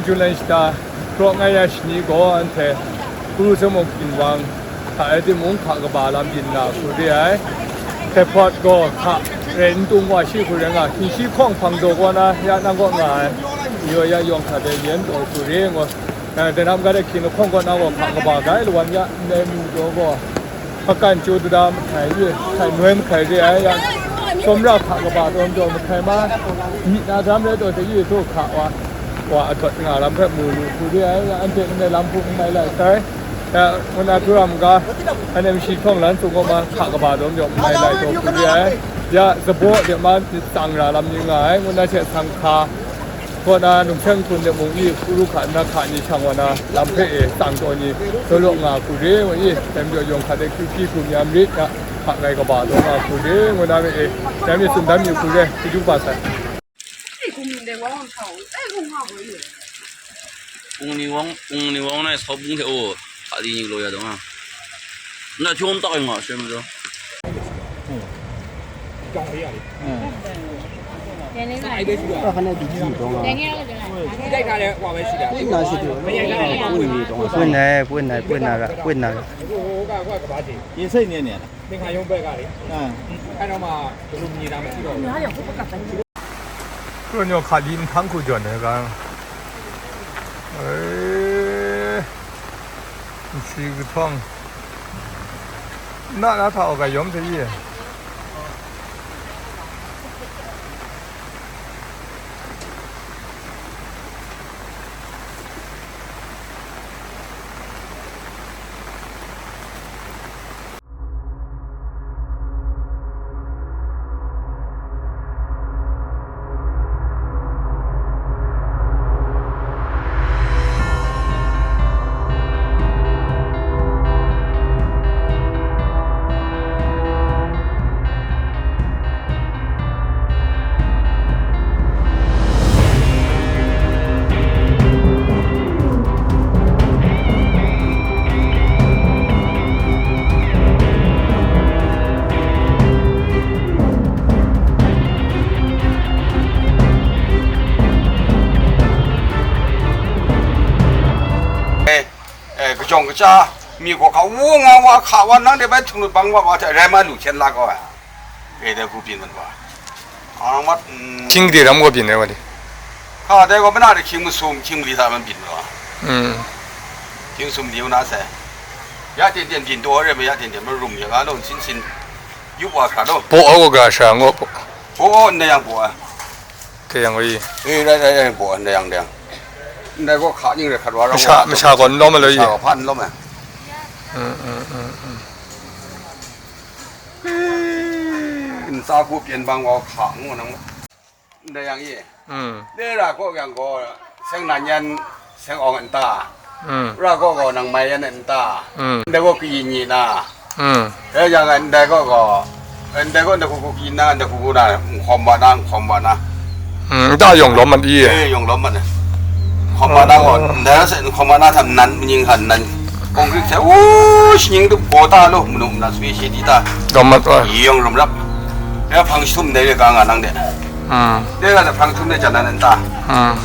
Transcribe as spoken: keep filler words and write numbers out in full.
July shata, hkrawk ngai ya shani gaw anhte Kuru Samuk Ginwang hta e timung hka kaba lam byin na hku re ai. Depot gaw hka rai n tung wa shi hku rai nga, htingshi hkawng hpang daw kaw na ya nang kaw nga ai. Yaw ya yawng hta de yen taw hku re ngu. Eh, dai nam ga de hkying lahkawng kaw na gaw hka kaba ga ai lawan ya ndai mu jaw gaw, hpakan chyu dada mahkai re, hkai noi mahkai re ai yang, shawmra hka kaba taw majaw mahkai ma, myi na dam rai taw hte yu htu hka wa, wa adawt nga lam hpe mu lu hku re ai, ya anhte ndai lam hku n mai lai sai. Ya, ngun na htu ram ga, anhte mashi htawng lan sung gaw ma, hka kaba taw majaw n mai lai taw hku re ai. Ya, zabaw de ma myit tsang ra lam ni nga ai, ngun na hte sanghka, kaw na, num seng hkun de mung i, kru hka nna hka ni shang wa na, lam hpe e tsang taw ni, law law nga hku re, wa i, dai majaw yawng hka de hkyu hkyi hku myam rit, ya, hka ngai kaba taw nga hku re, ngu na me e, dai mi tsun dan mi hku re, chyeju kaba sai. 哎，公民的，我往上，哎，我往上。公民王，公民王那草bunte o, hka di ni law ya dong a. Na chom tak nga, shem do. အဲ့ဒါနဲ့ဒီကြည့်တော့ငါ ရိုက်ထားတဲ့ဟိုပါပဲရှိတာ။ ပွင့်တာရှိတယ်။ ပွင့်နေ ပွင့်နေ ပွင့်နာရ ပွင့်နာရ။ ဟိုကဟိုကကဘာကြီး ပြင်စိတ်နေနေလား။ သင်္ခါရုံးဘက်ကလေ။ အာ။ အဲ့တော့မှဘယ်လိုမြင်တာမရှိတော့ဘူး။ ကိုညော်ခါလီမထမ်းခုကြော်နေကအဲ။ ရှိကထောင်း နားနားထောင်ကရုံးတည်းရဲ့။ Eh, eh, kajawng kaja, mi gaw hka wu nga wa, hka wa, nang de bai htung lut bang wa, wa hte rai ma lu hkyen la kau ai. E dai hku byin mat wa. Ang mat, mm. Hkying gade ram gaw byin ai wa de. Hka dai gaw mana de hkying masum, hkying mali hta man byin mat wa. Mm. Hkying sum li u na sai. Ya tyen tyen byin taw ai rai ma, ya tyen tyen marum ya nga law, nsin sin yup wa hkra law. Baw ai gaw ga sha ngaw. Baw ai ndai yang baw ai. Kei yang oi. E, rai, rai, rai, baw ai ndai yang, ndai yang. Ndai gaw hka ning rai hkrat wa rau. Masha, masha gaw n lawm ai law i. Masha gaw hpa n lawm ai. Mm, mm, mm, mm. Nsa hku pyen bang wa hka ngu nang. Ndai yang i. Mm. De ra kaw yang gaw, seng nan yan, seng awng nta. Mm. Ra kaw gaw nang mai yan nta. Mm. Ndai gaw kayi nyi na. Mm. E yang ndai gaw gaw, ndai gaw ndai hku hku kayi na, ndai hku hku na, nhkawm wa na, nhkawm wa na. Mm, nta yawng lawm mat i. E, yawng lawm mat na. Nhkawm wa na gaw, ndai ra se nhkawm wa na hta nan, manying hta nan, kawng krik hte, u, shanying dup gaw ta lo, manu mna swi shi di ta. Lawm mat wa. Yawng rum rap. Ya hpang shahtum dai re ka nga nang de. Mm. De ga hpang shahtum dai jan na nan ta. Mm.